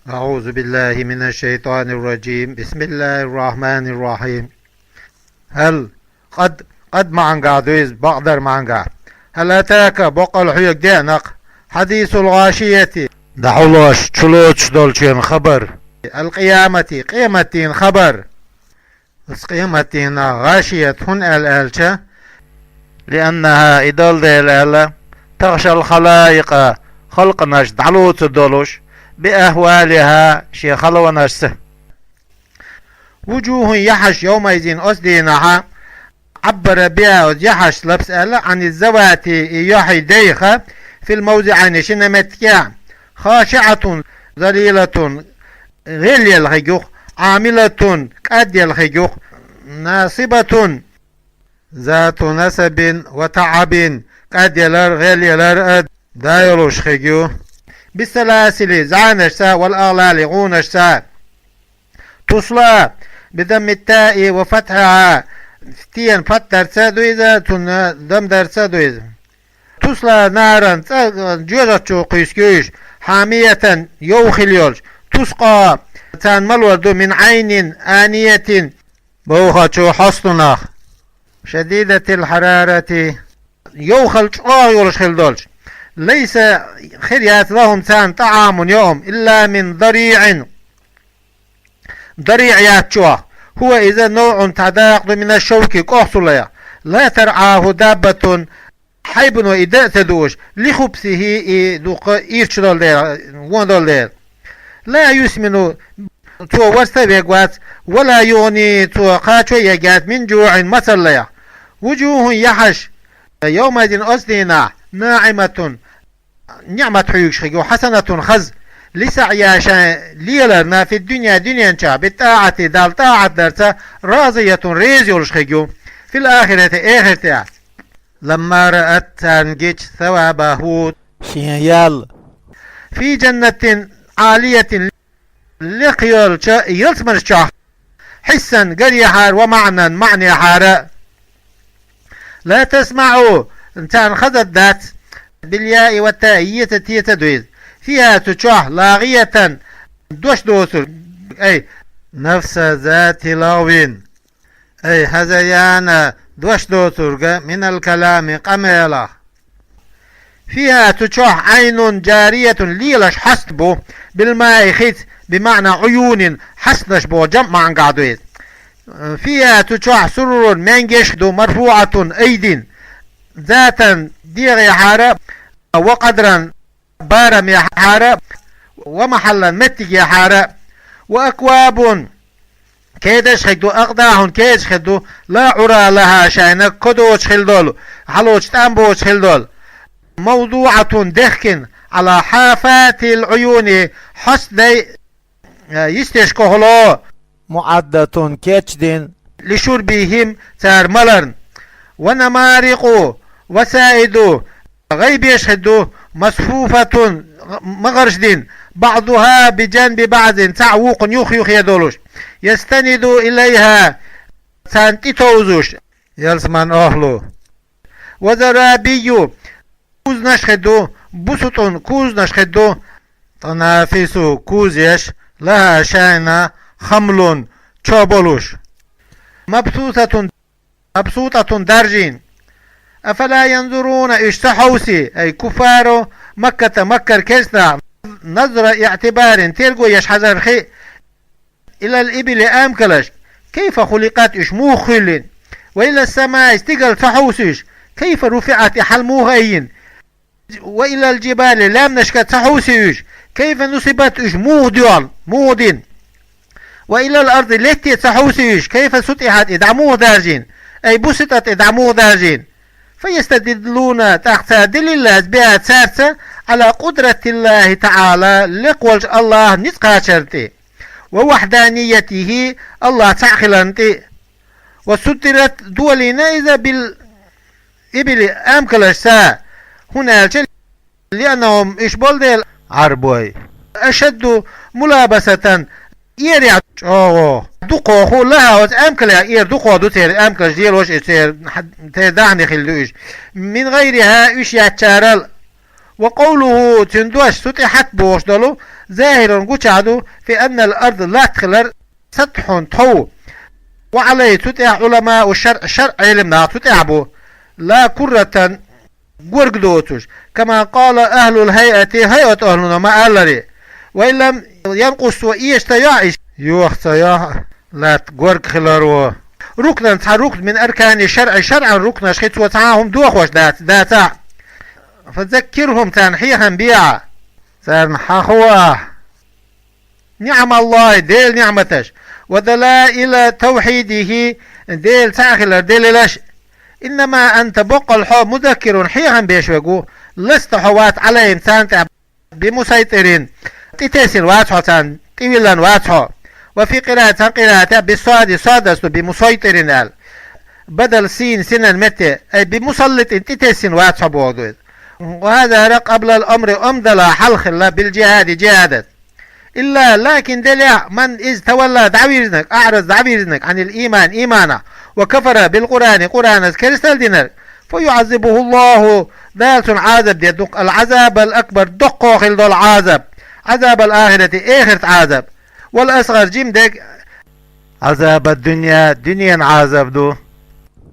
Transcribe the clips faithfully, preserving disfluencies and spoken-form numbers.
أعوذ بالله من الشيطان الرجيم. بسم الله الرحمن الرحيم. هل قد قد маӀангахь ду иза, бакъдар маӀангахь. هل أتاك боккъал хьоьга деана-кх حديث الغاشية дӀахьулош, чулоцуш долчун хабар. القيامة къематдийнан хабар. Ас къематдийнах гӀашият хӀунда аьлла аьлча, لأنها и долу дела аьлла, تغشى الخلائق халкъанаш дӀалоцур долуш, بأهوالها шен халонашца. وجوه яхьаш يومئذ оцу дийнахьа, عبر بها оцу яхьаш лапс аьлла, عن الذوات и яхьий дайха, في الموضعين шина меттигехь, خاشعة ذليلة гӀелъелла хиг юха, عاملة кӀадъелла хиг юха, ناصبة ذات نصب وتعب кӀадъялар, гӀелъялар а да йолуш хиг ю. بالسلاسل зӀанашца, والأغلال гӀунашца. تصلى بضم التاء وفتحها тен фатхьдарца ду иза, цунна дамдарца ду иза. تصلى نارا цӀа жоьжахати чу кхуьйсуш ю уьш, حامية йовха хила йолуш. تسقى царна малор ду, من عين آنية бовхачу хьостунах, شديدة الحرارة йовхал чӀогӀа йолуш хила долуш. ليس хир яц, لهم царна, طعام йоӀам, إلا من ضريع дариӀ яц чӀогӀа. هو иза نوع цхьа дакъа ду, من الشوك кӀохцуллех. لا ترعاه دابة хьайбано и дан а ца дууш, لخبثه и дукха ирча долу дела, вон долу дела. لا يسمن цо варца а вегвац, ولا يغني цо кхачо а еггеш яц, من جوع мацаллех. وجوه яхьаш, يومئذ оцу дийнахь, ناعمة ниӀмат хьоьгуш хиг ю, حسنة хаза, لسعيها шайн леларна, في الدنيا дуьнен чохь, بالطاعة Далла тӀаӀат дарца, راضية реза йолуш хиг ю, في الآخرة эхартехь. لما رأت царна гича, ثوابه шен ял, في جنة عالية лекха йолчу ялсаманаш чохь, حسا гарехьара, ومعنى маьӀнехьара. لا تسمع царна хаза дац, بالياء والتاء йеца, теца ду иза. فيها цу чохь, لاغية дош доцург, أي نفس ذات لغو أي هذيان дош доцург, من الكلام къамелах. فيها цу чохь, عين جارية лелаш хьаст бу, بالماء хица, بمعنى عيون хьасташ боху, жамӀ маьӀангахь ду иза. فيها цу чохь, سرر маьнгеш ду, مرفوعة أيد ذاتا дегӀехьара, وقدرا барамехьара, ومحلا меттигехьара, وأكواب кедаш хиг ду, أقداح кедаш хиг ду, لا عرى لها шайна ко доцуш хила долу, хьалоцуш тӀам боцуш хила долу, موضوعة дехкина, على حافات العيون хьостдай, э, йистеш кохало, معدة кечдина, لشربهم цара маларна. ونمارق وسائد гӀайбеш хир ду, مصفوفة магӀарш дина, بعضها بجنب بعض цхьаъ вукхунна юх-юхе долуш, يستند إليها царна тӀетовзуш, ялсаман охӀлу. وزرابي кузанаш хир ду, بسط кузанаш хир ду, تنافس кузеш, لها шайна, خمل чо болуш. مبسوطة مبسوطة даржийна. أفلا ينظرون уьш ца хьовсий, أي كفار مكة Маккара керстанаш, نظر اعتبار терго еш хьажарх, إلى الإبل амкалш, كيف خلقت уьш муха хуьллина, وإلى السماء стигала ца хьовсий уьш, كيف رفعت и хьала муха аййина, وإلى الجبال лаьмнашка ца хьовсий уьш, كيف نصبت уьш муха доьгӀна, муха дина, وإلى الأرض летте ца хьовсий уьш, كيف سطحت и дӀа муха даржийна, أي بسطت и дӀа муха даржийна. فيستدلون тӀаккха цара делил лаьцна, بها цаьрца, على قدرة الله تعالى лекха волчу АллахӀан ницкъ кхачарна тӀе, ووحدانيته АллахӀ цхьаъ хиларна тӀе. وصدرت долийна иза بالإبل амкалшца, хӀунда аьлча, لأنهم уьш болу дела, Ӏарбой, أشد ملابسة эрехь чӀогӀо, дукхох, لها оцу амкалех эр дукхох ду церан амкалш лелош, и церан, церан даьхни хилла ду уьш, من غيرها уьш яцчарал. وقوله, цуьнан дош, سطحت бохуш долу, ظاهر, гучахь ду, في أن الأرض, латта хилар, سطح, тхов. وعليه, цу тӀехь, علماء الشرع, шарӀ Ӏелам нах цу тӀехь бу, لا كرة, горга доцуш, كما قال أهل الهيئة, хӀайат ахӀлуна ма-аллара. وإن لم ينقص, эша ца йохьа иштта, йоха ца йохьа, латта горга хиларо, ركنا, цхьа рукн, من أركان الشرع, шарӀан рукнаш хи, цо цхьа а хӀума дохош дац, дацахь. فذكرهم, царна хьехам бехьа, царна хьахо ахь. نعم الله, Делан ниӀматаш, ودلائل توحيده, Дела цхьаъ хилар делилаш. إنما أنت, боккъал хьо, مذكر, хьехам беш верг ву, لست, хьо вац, عليهم, царна тӀехь, بمسيطر, тӀетесина вац хьо царна, тӀевиллина вац хьо. وفي قراءة, цхьана къираатехь, بالصاد, сод ас ду, بمسيطر аьлла. Бадал син, синан метте, أي بمسلط, тӀетесина вац хьо боху ду иза. وهذا قبل الأمر, амр далахь хьалха хилла, بالجهاد, джихӀадах. إلا, لكن, делахь, من, иза, تولى, дӀавирзинарг, أعرض, дӀавирзинарг, عن الإيمان, иманах, وكفر بالقرآن, Къуръанах керстал динарг, فيعذبه الله, Дала цунна Ӏазап деш ду-кх, العذاب الأكبر, доккхо хила долу Ӏазап, عذاب الآخرة, эхартан Ӏазап, والأصغر, жима дерг, عذاب الدنيا, дуьненан Ӏазап ду,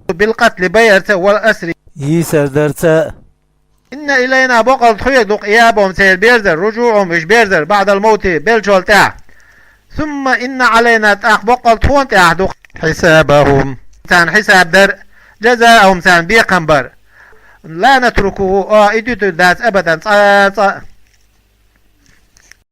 بالقتل, байарца, والأسر, йийсар дарца. إن إلينا, боккъал тхоьга ду-кх, إيابهم, церан берзар, رجوعهم, уьш берзар, بعد الموت, беллачул тӀаьхьа. ثم إن علينا, тӀаккха боккъал тхуна тӀехь ду-кх, حسابهم, царна хьисаб дар, جزاءهم, царна бекхам бар. لا نتركه, оха и дуьтур дац, أبدا, цкъа а, цкъа а.